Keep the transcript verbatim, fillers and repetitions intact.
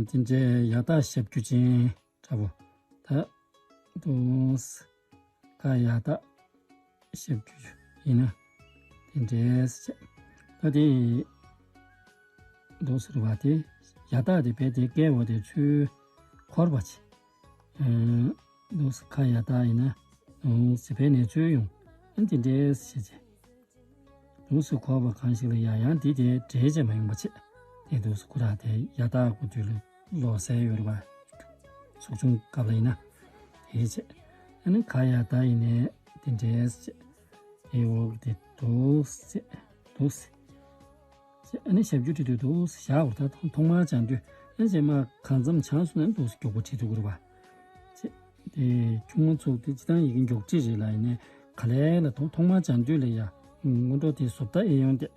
དེ་འདྲའི་ཡ་བཏགས་ཞབས་ཀྱུ་ཅན་འདྲ་པོ། ད་འདུག་སེ་ཁ་ཡ་བཏགས་ཞབས་ཀྱུ་ཡིན་ན་དེ་འདྲས་བྱས། ད་དེ་འདུག་སེ་རེད་པ། དེ་ཡ་བཏགས་དེ་བས་དེ་སྐད་འོ་དེ་ཚུར་འཁོར་བ་བྱས། འདུག་སེ་ཁ་ཡ་བཏགས་ཡིན་ན་འདུག་སེ་བས་ནས་ཚུར་ཡོང་། ཨ་དེ་འདྲས་བྱས་བྱས། འདུག་སེ་འཁོར་བ་གང་ཞིག་ལ་ཡང་ཡང་འདི་དེ་འདྲེས་བྱས་མ་ཡོང་པ་བྱས། དེ་འདུག་སེ་ཁོ་རང་དེ་ཡ་བཏགས་གོ་དུས་ལ་ལོག་སེ་ཡོད་རེད་པ། ཚུགས་ཆུང་སྐབས་ལ་ཡིན་ན། དེ་བྱས། ཨ་ནི་ཁ་ཡ་བཏགས་ཡིན་ནའི་དེ་འདྲས་བྱས། དེ་འོག་དེ་འདུག་སེ་འདུག་སེ། ཨ་ནི་ཞབས་ཀྱུ་བྲིས་དུས་འདུག་སེ་བཞག་པ་རེད། ད་ཐོག་མར་སྦྱང་དུས་ཨ་ནི་རྗེས་མ་གང་འཚམ་སྦྱངས་སོང་ན་འདུག་སེ་མགྱོགས་པོ་བྲིས་ཐུབ་ཀྱི་རེད་པ། དེ་ཆུང་མ་ཚོ་དེ་སྤྱིར་བཏང་ཡི་གེ་མགྱོགས་བྲིས་རེད་ལ། ཡིན་ནའི་ག་ལེ་ལ་ཐོག་ཐོག་མར་སྦྱང་དུས་ལ་ཡ། སྔོན་འགྲོ་དེ་བཟོ་ལྟ་ཨེ་ཡོང་དེ།